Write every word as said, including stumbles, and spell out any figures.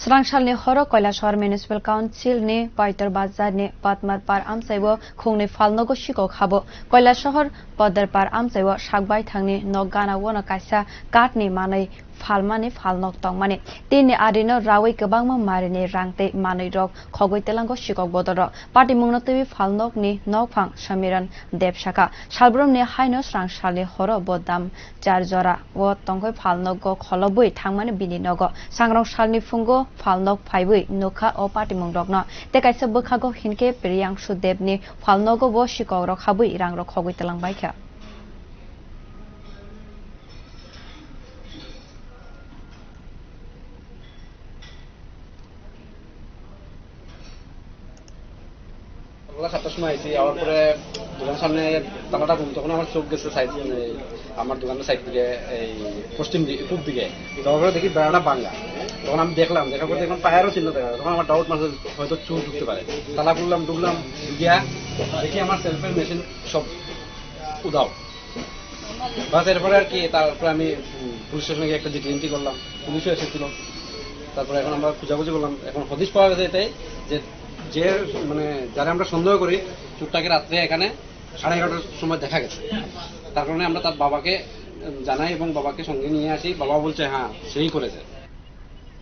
Srangsalni horo Kailasahar Municipal Council ni Paitor Bazar ni Patmar Par amchai o khungni phalnogo sikok habo. Kailasahar Padar Par amchai o sakbai thangni nok gana o no kaisa kath ni manwi phalmani phalnok tongmani. Tini arino rawi kwbangma marini rang tei manwi rok khogwi telango sikok bodol rok. Patimungno twiwi phalnokni nokphang Samiran Deb sakha. Salbrumni haino srangsalni horo bo dam char jora o tongkhoi phalnogo kholobwi thangmani bini nogo. Sangrong salni phungo phalnok phaiwi nukha o patimung rokno. Tei kaisa bwkhago hinkhe Priyangshu Debni phalnogo bo sikok rok habwi rang rok khogwi telang baikha. সকাল সাতটার সময় আইছি, আওয়ার পরে দোকানের সামনে তালাটা খুলতো, তখন আমার চোখ গেছে সাইড, এই, আমার দোকানের সাইড দিকে, এই, পশ্চিম দিকে, পূব দিকে। যাওয়ার পরে দেখি বেড়াটা ভাঙা। তখন আমি দেখলাম, দেখার পরে দেখলাম পায়েরও চিহ্ন দেখা যায়। তখন আমার ডাউট মারছে হয়তো চোর ঢুকতে পারে। তালা খুললাম, ঢুকলাম, ঢুকিয়া দেখি আমার সেলফের মেশিন সব উধাও। বাস, এরপরে আর কি, তারপরে আমি, উম, পুলিশ স্টেশনে গিয়ে একটা জিডি এন্ট্রি করলাম, পুলিশও এসেছিল। তারপরে এখন আমরা খোঁজাখুঁজি করলাম, এখন হদিশ পাওয়া গেছে এটাই যে, যে, মানে, যারা আমরা সন্দেহ করি, চোরটাকে রাত্রে এখানে সাড়ে এগারোটার সময় দেখা গেছে। তার কারণে আমরা তার বাবাকে, উম, জানাই এবং বাবাকে সঙ্গে নিয়ে আসি। বাবা বলছে, "হ্যাঁ, সেই করেছে।"